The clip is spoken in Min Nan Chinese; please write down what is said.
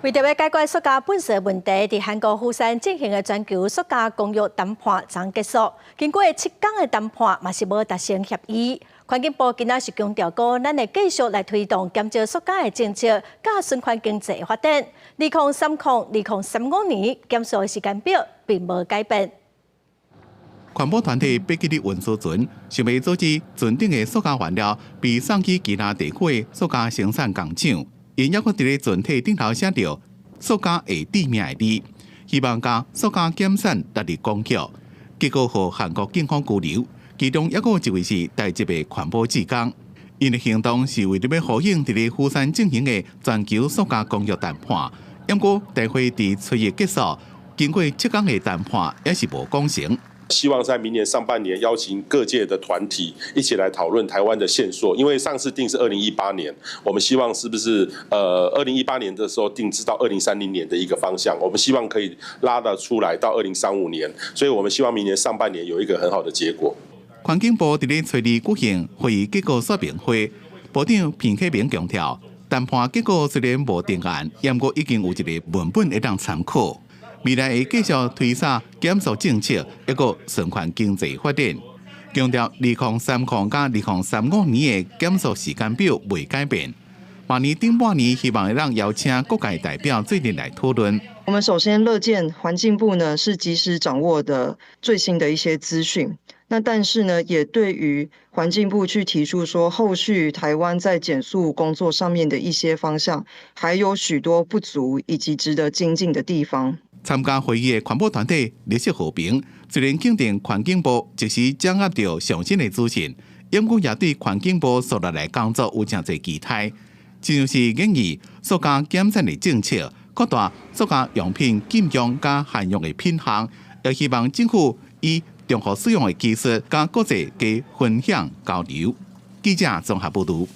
為著欲解決塑膠垃圾問題，佇韓國釜山進行的全球塑膠公約談判昨結束，經過7工的談判，嘛是無達成協議。環境部今仔是強調講，咱會繼續來推動減少塑膠的政策，佮循環經濟發展。2030、2035年減塑的時間表並無改變。環保團體迫佇運輸船，想欲阻止船頂的塑膠原料被送去其他地區的塑膠生產工廠。𪜶猶閣佇咧船體頂頭寫著“塑膠會致命”的字，希望將塑膠減產納入公約，結果予韓國警方拘留。其中猶閣有一位是台籍的環保志工，𪜶的行動是為著欲呼應佇咧釜山進行的全球塑膠公約談判。毋過大會佇初一結束，經過七工的談判，猶是無講成。希望在明年上半年邀請各界的團體一起來討論台灣的限塑，因為上次定是二零一八年，我們希望是不是二零一八年的時候定制到2030年的一個方向，我們希望可以拉得出來到2035年，所以我們希望明年上半年有一個很好的結果。環境部佇咧初二舉行會議結果說明會，部長彭克明強調，談判結果雖然無定案，毋過已經有一個文本會當參考。未來會繼續推捒減塑政策，抑閣循環經濟發展，強調2030佮2035年的減塑時間表未改變。明年頂半年希望會當邀請各界代表做陣來討論。我們首先樂見環境部呢是及時掌握的最新的一些資訊，那但是呢，也對於環境部去提出說後續台灣在減塑工作上面的一些方向，還有許多不足以及值得精進的地方。參加會議的環保團體綠色和平，雖然肯定環境部及時掌握著上新的資訊，毋過也對環境部紲落來工作有誠濟期待，親像是研議塑膠減產的政策，擴大塑膠用品禁用佮限用的品項，也希望政府以重複使用的技術佮國際加分享交流。記者綜合報導。